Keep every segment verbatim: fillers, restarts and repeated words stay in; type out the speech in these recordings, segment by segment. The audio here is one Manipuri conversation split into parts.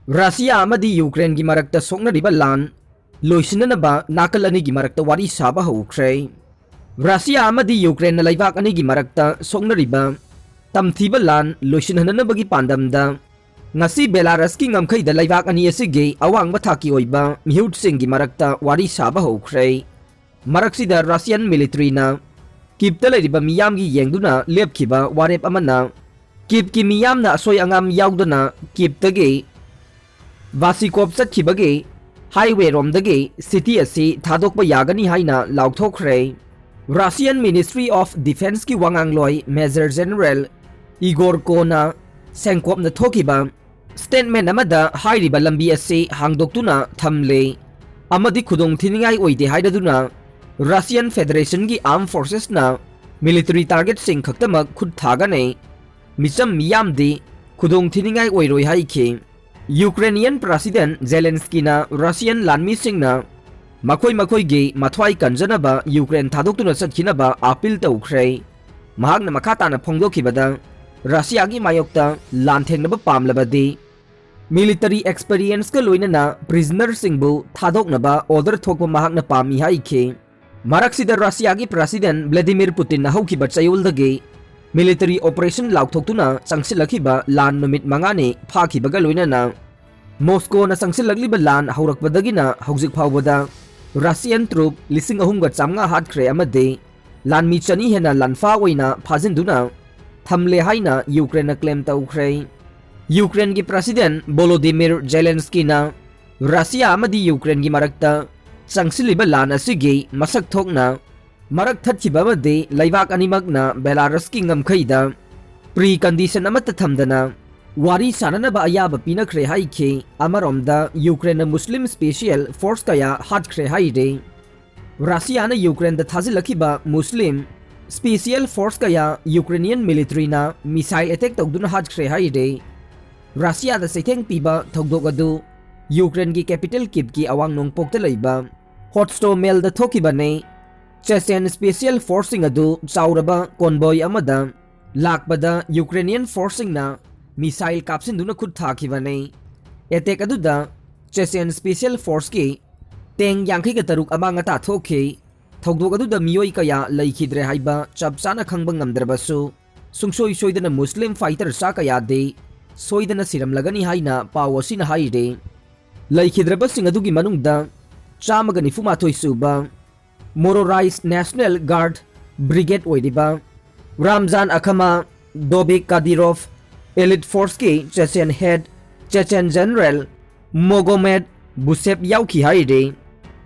ꯔꯁꯤꯌꯥ ꯑꯃꯗꯤ ꯌꯨꯀ꯭ꯔꯦꯟꯒꯤ ꯃꯔꯛꯇ ꯁꯣꯛꯅꯔꯤꯕ ꯂꯥꯟ ꯂꯣꯏꯁꯤꯟꯅꯅꯕ ꯅꯥꯀꯜ ꯑꯅꯤꯒꯤ ꯃꯔꯛꯇ ꯋꯥꯔꯤ ꯁꯥꯕ ꯍꯧꯈ꯭ꯔꯦ꯫ ꯔꯁꯤꯌꯥ ꯑꯃꯗꯤ ꯌꯨꯀ꯭ꯔꯦꯟꯅ ꯂꯩꯕꯥꯛ ꯑꯅꯤꯒꯤ ꯃꯔꯛꯇ ꯁꯣꯛꯅꯔꯤꯕ ꯇꯝꯊꯤꯕ ꯂꯥꯟ ꯂꯣꯏꯁꯤꯟꯍꯟꯅꯕꯒꯤ ꯄꯥꯟꯗꯝꯗ ꯉꯁꯤ ꯕꯦꯂꯥꯔꯁꯀꯤ ꯉꯝꯈꯩꯗ ꯂꯩꯕꯥꯛ ꯑꯅꯤ ꯑꯁꯤꯒꯤ ꯑꯋꯥꯡꯕ ꯊꯥꯛꯀꯤ ꯑꯣꯏꯕ ꯃꯤꯍꯨꯠꯁꯤꯡꯒꯤ ꯃꯔꯛꯇ ꯋꯥꯔꯤ ꯁꯥꯕ ꯍꯧꯈ꯭ꯔꯦ꯫ ꯃꯔꯛꯁꯤꯗ ꯔꯁꯤꯌꯥꯟ ꯃꯤꯂꯤꯇꯔꯤꯅ ꯀꯤꯞꯇ ꯂꯩꯔꯤꯕ ꯃꯤꯌꯥꯝꯒꯤ ꯌꯦꯡꯗꯨꯅ ꯂꯦꯞꯈꯤꯕ ꯋꯥꯔꯦꯞ ꯑꯃꯅ ꯀꯤꯞꯀꯤ ꯃꯤꯌꯥꯝꯅ ꯑꯁꯣꯏ ꯑꯉꯥꯝ ꯌꯥꯎꯗꯅ ꯀꯤꯞꯇꯒꯤ ꯚꯥꯁꯤꯀꯣꯞ ꯆꯠꯈꯤꯕꯒꯤ ꯍꯥꯏꯋꯦ ꯔꯣꯝꯗꯒꯤ ꯁꯤꯇꯤ ꯑꯁꯤ ꯊꯥꯗꯣꯛꯄ ꯌꯥꯒꯅꯤ ꯍꯥꯏꯅ ꯂꯥꯎꯊꯣꯛꯈ꯭ꯔꯦ꯫ ꯔꯁꯤꯌꯥꯟ ꯃꯤꯅꯤꯁꯇ꯭ꯔꯤ ꯑꯣꯐ ꯗꯤꯐꯦꯟꯁꯀꯤ ꯋꯥꯉꯥꯡꯂꯣꯏ ꯃꯦꯖꯔ ꯖꯦꯅꯔꯦꯜ ꯏꯒꯣꯔ ꯀꯣꯅ ꯁꯦꯡꯀꯣꯞꯅ ꯊꯣꯛꯈꯤꯕ ꯁ꯭ꯇꯦꯠꯃꯦꯟ ꯑꯃꯗ ꯍꯥꯏꯔꯤꯕ ꯂꯝꯕꯤ ꯑꯁꯤ ꯍꯥꯡꯗꯣꯛꯇꯨꯅ ꯊꯝꯂꯦ ꯑꯃꯗꯤ ꯈꯨꯗꯣꯡ ꯊꯤꯅꯤꯡꯉꯥꯏ ꯑꯣꯏꯗꯦ ꯍꯥꯏꯔꯗꯨꯅ ꯔꯁꯤꯌꯥꯟ ꯐꯦꯗꯔꯦꯁꯟꯒꯤ ꯑꯥꯔꯝ ꯐꯣꯔꯁꯦꯁꯅ ꯃꯤꯂꯤꯇꯔꯤ ꯇꯥꯔꯒꯦꯠꯁꯤꯡ ꯈꯛꯇꯃꯛ ꯈꯨꯠ ꯊꯥꯒꯅꯤ, ꯃꯤꯆꯝ ꯃꯤꯌꯥꯝꯗꯤ ꯈꯨꯗꯣꯡ ꯊꯤꯅꯤꯡꯉꯥꯏ ꯑꯣꯏꯔꯣꯏ ꯍꯥꯏꯈꯤ꯫ ꯌꯨꯀ꯭ꯔꯦꯅꯤꯌꯟ ꯄ꯭ꯔꯁꯤꯗꯦꯟ ꯖꯦꯂꯦꯟꯁꯀꯤꯅ ꯔꯁꯤꯌꯥꯟ ꯂꯥꯟꯃꯤꯁꯤꯡꯅ ꯃꯈꯣꯏ ꯃꯈꯣꯏꯒꯤ ꯃꯊ꯭ꯋꯥꯏ ꯀꯟꯖꯅꯕ ꯌꯨꯀ꯭ꯔꯦꯟ ꯊꯥꯗꯣꯛꯇꯨꯅ ꯆꯠꯈꯤꯅꯕ ꯑꯥꯄꯤꯜ ꯇꯧꯈ꯭ꯔꯦ꯫ ꯃꯍꯥꯛꯅ ꯃꯈꯥ ꯇꯥꯅ ꯐꯣꯡꯗꯣꯛꯈꯤꯕꯗ, ꯔꯁꯤꯌꯥꯒꯤ ꯃꯥꯌꯣꯛꯇ ꯂꯥꯟꯊꯦꯡꯅꯕ ꯄꯥꯝꯂꯕꯗꯤ ꯃꯤꯂꯤꯇꯔꯤ ꯑꯦꯛꯁꯄꯤꯔꯤꯌꯦꯟꯁꯀ ꯂꯣꯏꯅꯅ ꯄ꯭ꯔꯤꯖꯅꯔꯁꯤꯡꯕꯨ ꯊꯥꯗꯣꯛꯅꯕ ꯑꯣꯔꯗꯔ ꯊꯣꯛꯄ ꯃꯍꯥꯛꯅ ꯄꯥꯝꯃꯤ ꯍꯥꯏꯈꯤ꯫ ꯃꯔꯛꯁꯤꯗ ꯔꯁꯤꯌꯥꯒꯤ ꯄ꯭ꯔꯁꯤꯗꯦꯟ ꯚ꯭ꯂꯥꯗꯤꯃꯤꯔ ꯄꯨꯇꯤꯟꯅ ꯍꯧꯈꯤꯕ ꯆꯌꯣꯜꯗꯒꯤ ꯃꯤꯂꯤꯇꯔꯤ ꯑꯣꯄꯔꯦꯁꯟ ꯂꯥꯎꯊꯣꯛꯇꯨꯅ ꯆꯪꯁꯤꯜꯂꯛꯈꯤꯕ ꯂꯥꯟ ꯅꯨꯃꯤꯠ ꯃꯉꯥꯅꯤ ꯐꯥꯈꯤꯕꯒ ꯂꯣꯏꯅꯅ ꯃꯣꯁꯀꯣꯅ ꯆꯪꯁꯤꯜꯂꯛꯂꯤꯕ ꯂꯥꯟ ꯍꯧꯔꯛꯄꯗꯒꯤꯅ ꯍꯧꯖꯤꯛ ꯐꯥꯎꯕꯗ ꯔꯁꯤꯌꯥꯟ ꯇ꯭ꯔꯨꯞ ꯂꯤꯁꯤꯡ ꯑꯍꯨꯝꯒ ꯆꯥꯝꯃꯉꯥ ꯍꯥꯠꯈ꯭ꯔꯦ ꯑꯃꯗꯤ ꯂꯥꯟꯃꯤ ꯆꯅꯤ ꯍꯦꯟꯅ ꯂꯥꯟꯐꯥ ꯑꯣꯏꯅ ꯐꯥꯖꯤꯟꯗꯨꯅ ꯊꯝꯂꯦ ꯍꯥꯏꯅ ꯌꯨꯀ꯭ꯔꯦꯟꯅ ꯀ꯭ꯂꯦꯝ ꯇꯧꯈ꯭ꯔꯦ꯫ ꯌꯨꯀ꯭ꯔꯦꯟꯒꯤ ꯄ꯭ꯔꯁꯤꯗꯦꯟ ꯚꯣꯂꯣꯗꯤꯃꯤꯔ ꯖꯦꯂꯦꯟꯁꯀꯤꯅ ꯔꯁꯤꯌꯥ ꯑꯃꯗꯤ ꯌꯨꯀ꯭ꯔꯦꯟꯒꯤ ꯃꯔꯛꯇ ꯆꯪꯁꯤꯜꯂꯤꯕ ꯂꯥꯟ ꯑꯁꯤꯒꯤ ꯃꯁꯛ ꯊꯣꯛꯅ ꯃꯔꯛ ꯊꯠꯈꯤꯕ ꯑꯃꯗꯤ ꯂꯩꯕꯥꯛ ꯑꯅꯤꯃꯛꯅ ꯕꯦꯂꯥꯔꯁꯀꯤ ꯉꯝꯈꯩꯗ ꯄ꯭ꯔꯤ ꯀꯟꯗꯤꯁꯟ ꯑꯃꯠꯇ ꯊꯝꯗꯅ ꯋꯥꯔꯤ ꯁꯥꯅꯅꯕ ꯑꯌꯥꯕ ꯄꯤꯅꯈ꯭ꯔꯦ ꯍꯥꯏꯈꯤ꯫ ꯑꯃꯔꯣꯝꯗ ꯌꯨꯀ꯭ꯔꯦꯟꯅ ꯃꯨꯁꯂꯤꯝ ꯁ꯭ꯄꯦꯁꯤꯌꯦꯜ ꯐꯣꯔꯁ ꯀꯌꯥ ꯍꯥꯠꯈ꯭ꯔꯦ ꯍꯥꯏꯔꯤ꯫ ꯔꯁꯤꯌꯥꯅ ꯌꯨꯀ꯭ꯔꯦꯟꯗ ꯊꯥꯖꯤꯜꯂꯛꯈꯤꯕ ꯃꯨꯁꯂꯤꯝ ꯁ꯭ꯄꯦꯁꯤꯌꯦꯜ ꯐꯣꯔꯁ ꯀꯌꯥ ꯌꯨꯀ꯭ꯔꯦꯅꯤꯌꯟ ꯃꯤꯂꯤꯇꯔꯤꯅ ꯃꯤꯁꯥꯏꯜ ꯑꯦꯇꯦꯛ ꯇꯧꯗꯨꯅ ꯍꯥꯠꯈ꯭ꯔꯦ ꯍꯥꯏꯔꯤ꯫ ꯔꯁꯤꯌꯥꯗ ꯆꯩꯊꯦꯡ ꯄꯤꯕ ꯊꯧꯗꯣꯛ ꯑꯗꯨ ꯌꯨꯀ꯭ꯔꯦꯟꯒꯤ ꯀꯦꯄꯤꯇꯦꯜ ꯀꯤꯞꯀꯤ ꯑꯋꯥꯡ ꯅꯣꯡꯄꯣꯛꯇ ꯂꯩꯕ ꯍꯣꯠꯁ꯭ꯇꯣꯃꯦꯜꯗ ꯊꯣꯛꯈꯤꯕꯅꯤ꯫ ꯆꯦꯆꯦꯟ ꯁ꯭ꯄꯦꯁꯤꯌꯦꯜ ꯐꯣꯔꯁꯁꯤꯡ ꯑꯗꯨ ꯆꯥꯎꯔꯕ ꯀꯣꯟꯕꯣꯏ ꯑꯃꯗ ꯂꯥꯛꯄꯗ ꯌꯨꯀ꯭ꯔꯦꯅꯤꯌꯟ ꯐꯣꯔꯁꯁꯤꯡꯅ ꯃꯤꯁꯥꯏꯜ ꯀꯥꯞꯁꯤꯟꯗꯨꯅ ꯈꯨꯠ ꯊꯥꯈꯤꯕꯅꯤ꯫ ꯑꯦꯇꯦꯛ ꯑꯗꯨꯗ ꯆꯦꯆꯦꯟ ꯁ꯭ꯄꯦꯁꯤꯌꯦꯜ ꯐꯣꯔꯁꯀꯤ ꯇꯦꯡ ꯌꯥꯡꯈꯩꯒ ꯇꯔꯨꯛ ꯑꯃꯥꯡ ꯑꯇꯥ ꯊꯣꯛꯈꯤ꯫ ꯊꯧꯗꯣꯛ ꯑꯗꯨꯗ ꯃꯤꯑꯣꯏ ꯀꯌꯥ ꯂꯩꯈꯤꯗ꯭ꯔꯦ ꯍꯥꯏꯕ ꯆꯞ ꯆꯥꯅ ꯈꯪꯕ ꯉꯝꯗ꯭ꯔꯕꯁꯨ, ꯁꯨꯡꯁꯣꯏ ꯁꯣꯏꯗꯅ ꯃꯨꯁꯂꯤꯝ ꯐꯥꯏꯇꯔ ꯆꯥ ꯀꯌꯥꯗꯤ ꯁꯣꯏꯗꯅ ꯁꯤꯔꯝꯂꯒꯅꯤ ꯍꯥꯏꯅ ꯄꯥꯎ ꯑꯁꯤꯅ ꯍꯥꯏꯔꯤ꯫ ꯂꯩꯈꯤꯗ꯭ꯔꯕꯁꯤꯡ ꯑꯗꯨꯒꯤ ꯃꯅꯨꯡꯗ ꯆꯥꯝꯃꯒ ꯅꯤꯐꯨ ꯃꯥꯊꯣꯏ ꯁꯨꯕ ꯃꯣꯔꯣꯔꯥꯏꯁ ꯅꯦꯁꯅꯦꯜ ꯒꯥꯔꯗ ꯕ꯭ꯔꯤꯒꯦꯗ ꯑꯣꯏꯔꯤꯕ ꯔꯥꯝꯖꯥꯟ ꯑꯈꯃꯥ, ꯗꯣꯕꯤꯛ ꯀꯥꯗꯤꯔꯣꯐ, ꯑꯦꯂꯤꯠ ꯐꯣꯔꯁꯀꯤ ꯆꯦꯆꯦꯟ ꯍꯦꯗ, ꯆꯦꯆꯦꯟ ꯖꯦꯅꯔꯦꯜ ꯃꯣꯒꯣꯃꯦꯗ ꯕꯨꯁꯦꯞ ꯌꯥꯎꯈꯤ ꯍꯥꯏꯔꯤ꯫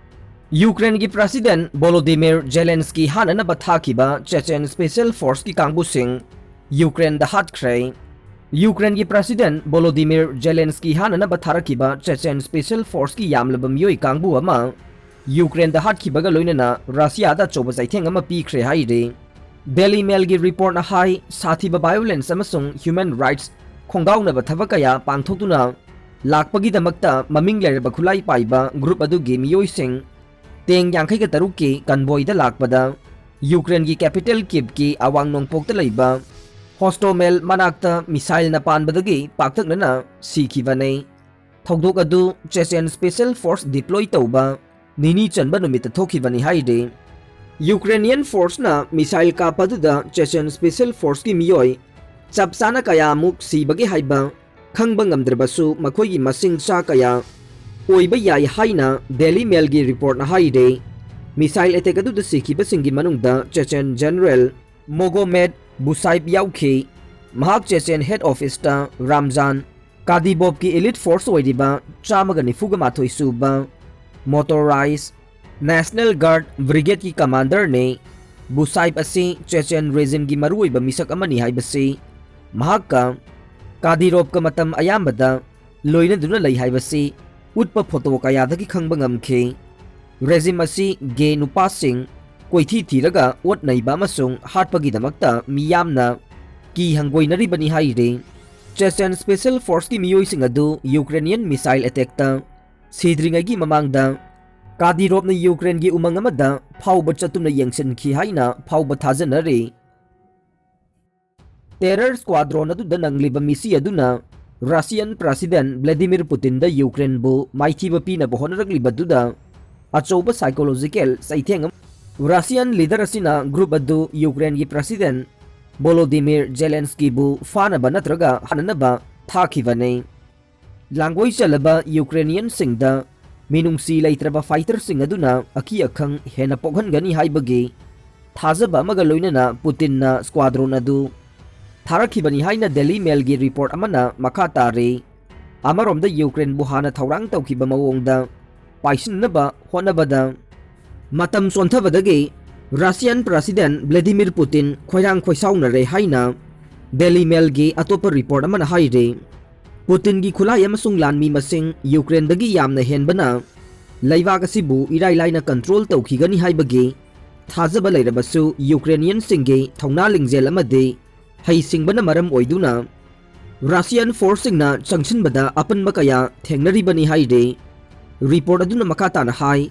ꯌꯨꯀ꯭ꯔꯦꯟꯒꯤ ꯄ꯭ꯔꯁꯤꯗꯦꯟ ꯚꯣꯂꯣꯗꯤꯃꯤꯔ ꯖꯦꯂꯦꯟꯁꯀꯤ ꯍꯥꯠꯅꯅꯕ ꯊꯥꯈꯤꯕ ꯆꯦꯆꯦꯟ ꯁ꯭ꯄꯦꯁꯤꯌꯦꯜ ꯐꯣꯔꯁꯀꯤ ꯀꯥꯡꯕꯨꯁꯤꯡ ꯌꯨꯀ꯭ꯔꯦꯟꯗ ꯍꯥꯠꯈ꯭ꯔꯦ꯫ ꯌꯨꯀ꯭ꯔꯦꯟꯒꯤ ꯄ꯭ꯔꯁꯤꯗꯦꯟ ꯚꯣꯂꯣꯗꯤꯃꯤꯔ ꯖꯦꯂꯦꯟꯁꯀꯤ ꯍꯥꯠꯅꯅꯕ ꯊꯥꯔꯛꯈꯤꯕ ꯆꯦꯆꯦꯟ ꯁ꯭ꯄꯦꯁꯤꯌꯦꯜ ꯐꯣꯔꯁꯀꯤ ꯌꯥꯝꯂꯕ ꯃꯤꯑꯣꯏ ꯀꯥꯡꯕꯨ ꯑꯃ ꯌꯨꯀ꯭ꯔꯦꯟꯗ ꯍꯥꯠꯈꯤꯕꯒ ꯂꯣꯏꯅꯅ ꯔꯁꯤꯌꯥꯗ ꯑꯆꯧꯕ ꯆꯩꯊꯦꯡ ꯑꯃ ꯄꯤꯈ꯭ꯔꯦ ꯍꯥꯏꯔꯤ꯫ ꯗꯦꯂꯤ ꯃꯦꯜꯒꯤ ꯔꯤꯄꯣꯔꯠꯅ ꯍꯥꯏ, ꯁꯥꯊꯤꯕ ꯚꯥꯏꯑꯣꯂꯦꯟꯁ ꯑꯃꯁꯨꯡ ꯍ꯭ꯌꯨꯃꯦꯟ ꯔꯥꯏꯠꯁ ꯈꯣꯡꯒꯥꯎꯅꯕ ꯊꯕꯛ ꯀꯌꯥ ꯄꯥꯡꯊꯣꯛꯇꯨꯅ ꯂꯥꯛꯄꯒꯤꯗꯃꯛꯇ ꯃꯃꯤꯡ ꯂꯩꯔꯕ ꯈꯨꯠꯂꯥꯏ ꯄꯥꯏꯕ ꯒ꯭ꯔꯨꯞ ꯑꯗꯨꯒꯤ ꯃꯤꯑꯣꯏꯁꯤꯡ ꯇꯦꯡ ꯌꯥꯡꯈꯩꯒ ꯇꯔꯨꯛꯀꯤ ꯀꯟꯚꯣꯏꯗ ꯂꯥꯛꯄꯗ ꯌꯨꯀ꯭ꯔꯦꯟꯒꯤ ꯀꯦꯄꯤꯇꯦꯜ ꯀꯤꯞꯀꯤ ꯑꯋꯥꯡ ꯅꯣꯡꯄꯣꯛꯇ ꯂꯩꯕ ꯍꯣꯁꯇꯣꯃꯦꯜ ꯃꯅꯥꯛꯇ ꯃꯤꯁꯥꯏꯜꯅ ꯄꯥꯟꯕꯗꯒꯤ ꯄꯥꯛꯇꯛꯅꯅ ꯁꯤꯈꯤꯕꯅꯤ꯫ ꯊꯧꯗꯣꯛ ꯑꯗꯨ ꯆꯦꯆꯦꯟ ꯁ꯭ꯄꯦꯁꯤꯌꯦꯜ ꯐꯣꯔꯁ ꯗꯤꯄ꯭ꯂꯣꯏ ꯇꯧꯕ ꯅꯤꯅꯤ ꯆꯟꯕ ꯅꯨꯃꯤꯠꯇ ꯊꯣꯛꯈꯤꯕꯅꯤ ꯍꯥꯏꯔꯤ꯫ ꯌꯨꯀ꯭ꯔꯦꯅꯤꯌꯟ ꯐꯣꯔꯁꯅ ꯃꯤꯁꯥꯏꯜ ꯀꯥꯞꯄ ꯑꯗꯨꯗ ꯆꯦꯆꯦꯟ ꯁ꯭ꯄꯦꯁꯤꯌꯦꯜ ꯐꯣꯔꯁꯀꯤ ꯃꯤꯑꯣꯏ ꯆꯞ ꯆꯥꯅ ꯀꯌꯥꯃꯨꯛ ꯁꯤꯕꯒꯦ ꯍꯥꯏꯕ ꯈꯪꯕ ꯉꯝꯗ꯭ꯔꯕꯁꯨ, ꯃꯈꯣꯏꯒꯤ ꯃꯁꯤꯡ ꯆꯥ ꯀꯌꯥ ꯑꯣꯏꯕ ꯌꯥꯏ ꯍꯥꯏꯅ ꯗꯦꯂꯤ ꯃꯦꯜꯒꯤ ꯔꯤꯄꯣꯔꯠꯅ ꯍꯥꯏꯔꯤ꯫ ꯃꯤꯁꯥꯏꯜ ꯑꯦꯇꯦꯛ ꯑꯗꯨꯗ ꯁꯤꯈꯤꯕꯁꯤꯡꯒꯤ ꯃꯅꯨꯡꯗ ꯆꯦꯆꯦꯟ ꯖꯦꯅꯔꯦꯜ ꯃꯣꯒꯣꯃꯦꯗ ꯕꯨꯁꯥꯏꯕ ꯌꯥꯎꯈꯤ꯫ ꯃꯍꯥꯛ ꯆꯦꯆꯦꯟ ꯍꯦꯗ ꯑꯣꯐꯤꯁꯇ ꯔꯥꯝꯖꯥꯟ ꯀꯥꯗꯤꯕꯣꯞꯀꯤ ꯏꯂꯤꯠ ꯐꯣꯔꯁ ꯑꯣꯏꯔꯤꯕ ꯆꯥꯝꯃꯒ ꯅꯤꯐꯨꯒ ꯃꯥꯊꯣꯏ ꯁꯨꯕ ꯃꯣꯇꯣꯔꯥꯏꯖ ꯅꯦꯁꯅꯦꯜ ꯒꯥꯔꯗ ꯕ꯭ꯔꯤꯒꯦꯗꯀꯤ ꯀꯃꯥꯟꯗꯔꯅꯤ꯫ ꯕꯨꯁꯥꯏꯕ ꯑꯁꯤ ꯆꯦꯆꯦꯟ ꯔꯦꯖꯤꯝꯒꯤ ꯃꯔꯨꯑꯣꯏꯕ ꯃꯤꯁꯛ ꯑꯃꯅꯤ ꯍꯥꯏꯕꯁꯤ ꯃꯍꯥꯛꯀ ꯀꯥꯗꯤꯔꯣꯞꯀ ꯃꯇꯝ ꯑꯌꯥꯝꯕꯗ ꯂꯣꯏꯅꯗꯨꯅ ꯂꯩ ꯍꯥꯏꯕꯁꯤ ꯎꯠꯄ ꯐꯣꯇꯣ ꯀꯌꯥꯗꯒꯤ ꯈꯪꯕ ꯉꯝꯈꯤ꯫ ꯔꯦꯖꯤꯝ ꯑꯁꯤ ꯒꯦ ꯅꯨꯄꯥꯁꯤꯡ ꯀꯣꯏꯊꯤ ꯊꯤꯔꯒ ꯑꯣꯠ ꯅꯩꯕ ꯑꯃꯁꯨꯡ ꯍꯥꯠꯄꯒꯤꯗꯃꯛꯇ ꯃꯤꯌꯥꯝꯅ ꯀꯤ ꯍꯪꯒꯣꯏꯅꯔꯤꯕꯅꯤ ꯍꯥꯏꯔꯤ꯫ ꯆꯦꯆꯦꯟ ꯁ꯭ꯄꯦꯁꯤꯌꯦꯜ ꯐꯣꯔꯁꯀꯤ ꯃꯤꯑꯣꯏꯁꯤꯡ ꯑꯗꯨ ꯌꯨꯀ꯭ꯔꯦꯅꯤꯌꯟ ꯃꯤꯁꯥꯏꯜ ꯑꯦꯇꯦꯛꯇ ꯁꯤꯗ꯭ꯔꯤꯉꯩꯒꯤ ꯃꯃꯥꯡꯗ ꯀꯥꯗꯤꯔꯣꯞꯅ ꯌꯨꯀ꯭ꯔꯦꯟꯒꯤ ꯎꯃꯪ ꯑꯃꯗ ꯐꯥꯎꯕ ꯆꯠꯇꯨꯅ ꯌꯦꯡꯁꯤꯟꯈꯤ ꯍꯥꯏꯅ ꯐꯥꯎꯕ ꯊꯥꯖꯅꯔꯤ꯫ ꯇꯦꯔꯔ ꯁ꯭ꯀ꯭ꯋꯥꯗ꯭ꯔꯣꯟ ꯑꯗꯨꯗ ꯅꯪꯂꯤꯕ ꯃꯤꯁꯤ ꯑꯗꯨꯅ Russian President Vladimir Putinꯗ Ukraineꯕꯨ ꯃꯥꯏꯊꯤꯕ ꯄꯤꯅꯕ ꯍꯣꯠꯅꯔꯛꯂꯤꯕꯗꯨꯗ ꯑꯆꯧꯕ psychological ꯆꯩꯊꯦꯡ ꯑꯃ꯫ Russian leader ꯑꯁꯤꯅ group ꯑꯗꯨ Ukraineꯒꯤ President Volodymyr Zelenskyꯕꯨ ꯐꯥꯅꯕ ꯅꯠꯇ꯭ꯔꯒ ꯍꯥꯠꯅꯅꯕ ꯊꯥꯈꯤꯕꯅꯤ꯫ ꯂꯥꯡꯒꯣꯏ ꯆꯜꯂꯕ Ukrainianꯁꯤꯡꯗ ꯃꯤꯅꯨꯡꯁꯤ ꯂꯩꯇ꯭ꯔꯕ fighterꯁꯤꯡ ꯑꯗꯨꯅ ꯑꯀꯤ ꯑꯈꯪ ꯍꯦꯟꯅ ꯄꯣꯛꯍꯟꯒꯅꯤ ꯍꯥꯏꯕꯒꯤ ꯊꯥꯖꯕ ꯑꯃꯒ ꯂꯣꯏꯅꯅ ꯄꯨꯇꯤꯟꯅ squadron ꯑꯗꯨ ꯊꯥꯔꯛꯈꯤꯕꯅꯤ ꯍꯥꯏꯅ Daily Mailꯒꯤ report ꯑꯃꯅ ꯃꯈꯥ ꯇꯥꯔꯤ꯫ ꯑꯃꯔꯣꯝꯗ Ukraineꯕꯨ ꯍꯥꯟꯅ ꯊꯧꯔꯥꯡ ꯇꯧꯈꯤꯕ ꯃꯑꯣꯡꯗ ꯄꯥꯏꯁꯤꯟꯅꯕ ꯍꯣꯠꯅꯕꯗ ꯃꯇꯝ ꯆꯣꯟꯊꯕꯗꯒꯤ Russian President Vladimir Putin ꯈꯣꯏꯔꯥꯡ ꯈꯣꯏꯁꯥꯎꯅꯔꯦ ꯍꯥꯏꯅ Daily Mailꯒꯤ ꯑꯇꯣꯞꯄ report ꯑꯃꯅ ꯍꯥꯏꯔꯤ꯫ ꯄꯨꯇꯤꯟꯒꯤ ꯈꯨꯠꯂꯥꯏ ꯑꯃꯁꯨꯡ ꯂꯥꯟꯃꯤ ꯃꯁꯤꯡ Ukraineꯗꯒꯤ ꯌꯥꯝꯅ ꯍꯦꯟꯕꯅ ꯂꯩꯕꯥꯛ ꯑꯁꯤꯕꯨ ꯏꯔꯥꯏ ꯂꯥꯏꯅ control ꯇꯧꯈꯤꯒꯅꯤ ꯍꯥꯏꯕꯒꯤ ꯊꯥꯖꯕ ꯂꯩꯔꯕꯁꯨ, Ukrainianꯁꯤꯡꯒꯤ ꯊꯧꯅꯥ ꯂꯤꯡꯖꯦꯜ ꯑꯃꯗꯤ ꯍꯩꯁꯤꯡꯕꯅ ꯃꯔꯝ ꯑꯣꯏꯗꯨꯅ Russian forceꯁꯤꯡꯅ ꯆꯪꯁꯤꯟꯕꯗ ꯑꯄꯟꯕ ꯀꯌꯥ ꯊꯦꯡꯅꯔꯤꯕꯅꯤ ꯍꯥꯏꯔꯤ꯫ Report ꯑꯗꯨꯅ ꯃꯈꯥ ꯇꯥꯅ ꯍꯥꯏ,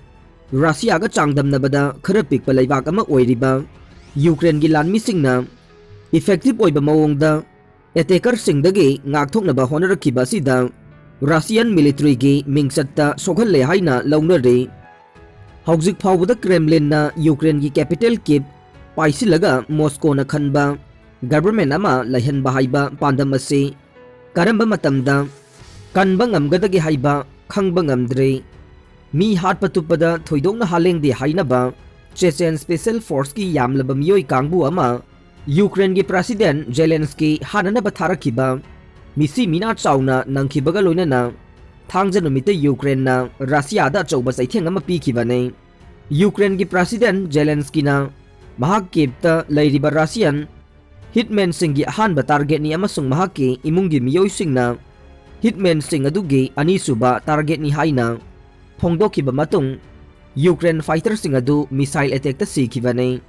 Russiaꯒ ꯆꯥꯡꯗꯝꯅꯕꯗ ꯈꯔ ꯄꯤꯛꯄ ꯂꯩꯕꯥꯛ ꯑꯃ ꯑꯣꯏꯔꯤꯕ Ukraineꯒꯤ ꯂꯥꯟꯃꯤꯁꯤꯡꯅ effective ꯑꯣꯏꯕ ꯃꯑꯣꯡꯗ attackerꯁꯤꯡꯗꯒꯤ ꯉꯥꯛꯊꯣꯛꯅꯕ ꯍꯣꯠꯅꯔꯛꯈꯤꯕ ꯑꯁꯤꯗ Russian militaryꯒꯤ ꯃꯤꯡꯆꯠꯇ ꯁꯣꯛꯍꯜꯂꯦ ꯍꯥꯏꯅ ꯂꯧꯅꯔꯤ꯫ ꯍꯧꯖꯤꯛ ꯐꯥꯎꯕꯗ Kremlinꯅ Ukraineꯒꯤ capital Kyiv ꯄꯥꯏꯁꯤꯜꯂꯒ Moscowꯅ ꯈꯟꯕ government ꯑꯃ ꯂꯩꯍꯟꯕ ꯍꯥꯏꯕ ꯄꯥꯟꯗꯝ ꯑꯁꯤ ꯀꯔꯝꯕ ꯃꯇꯝꯗ ꯀꯟꯕ ꯉꯝꯒꯗꯒꯦ ꯍꯥꯏꯕ ꯈꯪꯕ ꯉꯝꯗ꯭ꯔꯤ꯫ ꯃꯤ ꯍꯥꯠꯄ ꯇꯨꯞꯄꯗ ꯊꯣꯏꯗꯣꯛꯅ ꯍꯥꯂꯦꯡꯗꯦ ꯍꯥꯏꯅꯕ Chechen Special Forceꯀꯤ ꯌꯥꯝꯂꯕ ꯃꯤꯑꯣꯏ ꯀꯥꯡꯕꯨ ꯑꯃ Ukraineꯒꯤ President Zelensky ꯍꯥꯠꯅꯅꯕ ꯊꯥꯔꯛꯈꯤꯕ ꯃꯤꯁꯤ ꯃꯤꯅꯥ ꯆꯥꯎꯅ ꯅꯪꯈꯤꯕꯒ ꯂꯣꯏꯅꯅ ꯊꯥꯡꯖ ꯅꯨꯃꯤꯠꯇ Ukraineꯅ Russiaꯗ ꯑꯆꯧꯕ ꯆꯩꯊꯦꯡ ꯑꯃ ꯄꯤꯈꯤꯕꯅꯤ꯫ Ukraineꯒꯤ President Zelenskyꯅ ꯃꯍꯥꯛ Kyivꯇ ꯂꯩꯔꯤꯕ Russian hitmanꯁꯤꯡꯒꯤ ꯑꯍꯥꯟꯕ targetꯅꯤ ꯑꯃꯁꯨꯡ ꯃꯍꯥꯛꯀꯤ ꯏꯃꯨꯡꯒꯤ ꯃꯤꯑꯣꯏꯁꯤꯡꯅ hitmanꯁꯤꯡ ꯑꯗꯨꯒꯤ ꯑꯅꯤꯁꯨꯕ targetꯅꯤ ꯍꯥꯏꯅ ꯐꯣꯡꯗꯣꯛꯈꯤꯕ ꯃꯇꯨꯡ Ukraine fighterꯁꯤꯡ ꯑꯗꯨ missile attackꯇ ꯁꯤꯈꯤꯕꯅꯤ꯫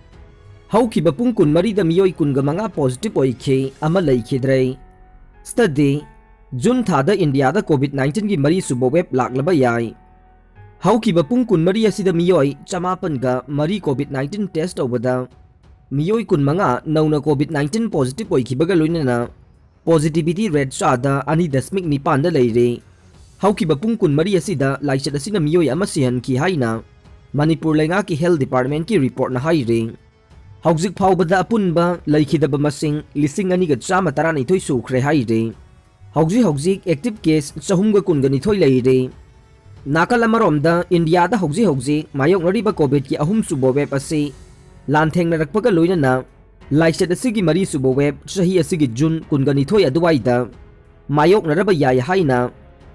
ꯍꯧꯈꯤꯕ ꯄꯨꯡ ꯀꯨꯟꯃꯔꯤꯗ ꯃꯤꯑꯣꯏ ꯀꯨꯟꯒ ꯃꯉꯥ positive ꯑꯣꯏꯈꯤ, ꯑꯃ ꯂꯩꯈꯤꯗ꯭ꯔꯦ꯫ Study: June ꯊꯥꯗ Indiaꯗ COVID nineteenꯒꯤ ꯃꯔꯤꯁꯨꯕ wave ꯂꯥꯛꯂꯕ ꯌꯥꯏ꯫ ꯍꯧꯈꯤꯕ ꯄꯨꯡ ꯀꯨꯟꯃꯔꯤ ꯑꯁꯤꯗ ꯃꯤꯑꯣꯏ ꯆꯃꯥꯄꯟꯒ ꯃꯔꯤ COVID nineteen test ꯇꯧꯕꯗ ꯃꯤꯑꯣꯏ ꯀꯨꯟꯃꯉꯥ ꯅꯧꯅ COVID nineteen positive ꯑꯣꯏꯈꯤꯕꯒ ꯂꯣꯏꯅꯅ Positivity rate ꯆꯥꯗ ꯑꯅꯤ ꯗꯁꯃꯤꯛ ꯅꯤꯄꯥꯟꯗ ꯂꯩꯔꯦ꯫ ꯍꯧꯈꯤꯕ ꯄꯨꯡ ꯀꯨꯟꯃꯔꯤ ꯑꯁꯤꯗ ꯂꯥꯏꯆꯠ ꯑꯁꯤꯅ ꯃꯤꯑꯣꯏ ꯑꯃ ꯁꯤꯍꯟꯈꯤ ꯍꯥꯏꯅ ꯃꯅꯤꯄꯨꯔ ꯂꯩꯉꯥꯛꯀꯤ Health Departmentꯀꯤ reportꯅ ꯍꯥꯏꯔꯤ꯫ ꯍꯧꯖꯤꯛ ꯐꯥꯎꯕꯗ ꯑꯄꯨꯟꯕ ꯂꯩꯈꯤꯗꯕ ꯃꯁꯤꯡ ꯂꯤꯁꯤꯡ ꯑꯅꯤꯒ ꯆꯥꯝꯃ ꯇꯔꯥꯅꯤꯊꯣꯏ ꯁꯨꯈ꯭ꯔꯦ ꯍꯥꯏꯔꯤ꯫ ꯍꯧꯖꯤꯛ ꯍꯧꯖꯤꯛ active case ꯆꯍꯨꯝꯒ ꯀꯨꯟꯒ ꯅꯤꯊꯣꯏ ꯂꯩꯔꯤ꯫ ꯅꯥꯀꯜ ꯑꯃꯔꯣꯝꯗ ꯏꯟꯗꯤꯌꯥꯗ ꯍꯧꯖꯤꯛ ꯍꯧꯖꯤꯛ ꯃꯥꯌꯣꯛꯅꯔꯤꯕ COVIDꯀꯤ ꯑꯍꯨꯝꯁꯨꯕ wave ꯑꯁꯤ ꯂꯥꯟꯊꯦꯡꯅꯔꯛꯄꯒ ꯂꯣꯏꯅꯅ ꯂꯥꯏꯆꯠ ꯑꯁꯤꯒꯤ ꯃꯔꯤꯁꯨꯕ wave ꯆꯍꯤ ꯑꯁꯤꯒꯤ ꯖꯨꯟ ꯀꯨꯟꯒ ꯅꯤꯊꯣꯏ ꯑꯗꯨꯋꯥꯏꯗ ꯃꯥꯌꯣꯛꯅꯔꯕ ꯌꯥꯏ ꯍꯥꯏꯅ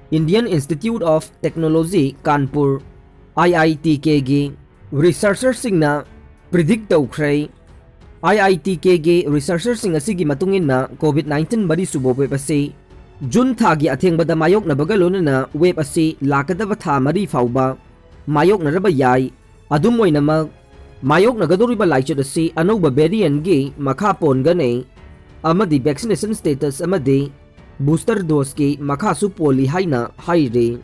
Indian Institute of Technology Kanpur, IITKꯒꯤ researcherꯁꯤꯡꯅ predict ꯇꯧꯈ꯭ꯔꯦ꯫ IITKꯒꯤ researcherꯁꯤꯡ ꯑꯁꯤꯒꯤ ꯃꯇꯨꯡ ꯏꯟꯅ COVID nineteen ꯃꯔꯤꯁꯨꯕ wave ꯑꯁꯤ ꯖꯨꯟ ꯊꯥꯒꯤ ꯑꯊꯦꯡꯕꯗ ꯃꯥꯌꯣꯛꯅꯕꯒ ꯂꯣꯏꯅꯅ wave ꯑꯁꯤ ꯂꯥꯛꯀꯗꯕ ꯊꯥ ꯃꯔꯤ ꯐꯥꯎꯕ ꯃꯥꯌꯣꯛꯅꯔꯕ ꯌꯥꯏ꯫ ꯑꯗꯨꯝ ꯑꯣꯏꯅꯃꯛ, ꯃꯥꯌꯣꯛꯅꯒꯗꯧꯔꯤꯕ ꯂꯥꯏꯆꯠ ꯑꯁꯤ ꯑꯅꯧꯕ variantꯒꯤ ꯃꯈꯥ ꯄꯣꯟꯒꯅꯤ ꯑꯃꯗꯤ vaccination status ꯑꯃꯗꯤ booster doseꯀꯤ ꯃꯈꯥꯁꯨ ꯄꯣꯜꯂꯤ ꯍꯥꯏꯅ ꯍꯥꯏꯔꯤ꯫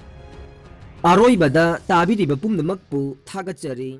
ꯑꯔꯣꯏꯕꯗ ꯇꯥꯕꯤꯔꯤꯕ ꯄꯨꯝꯅꯃꯛꯄꯨ ꯊꯥꯒꯠꯆꯔꯤ꯫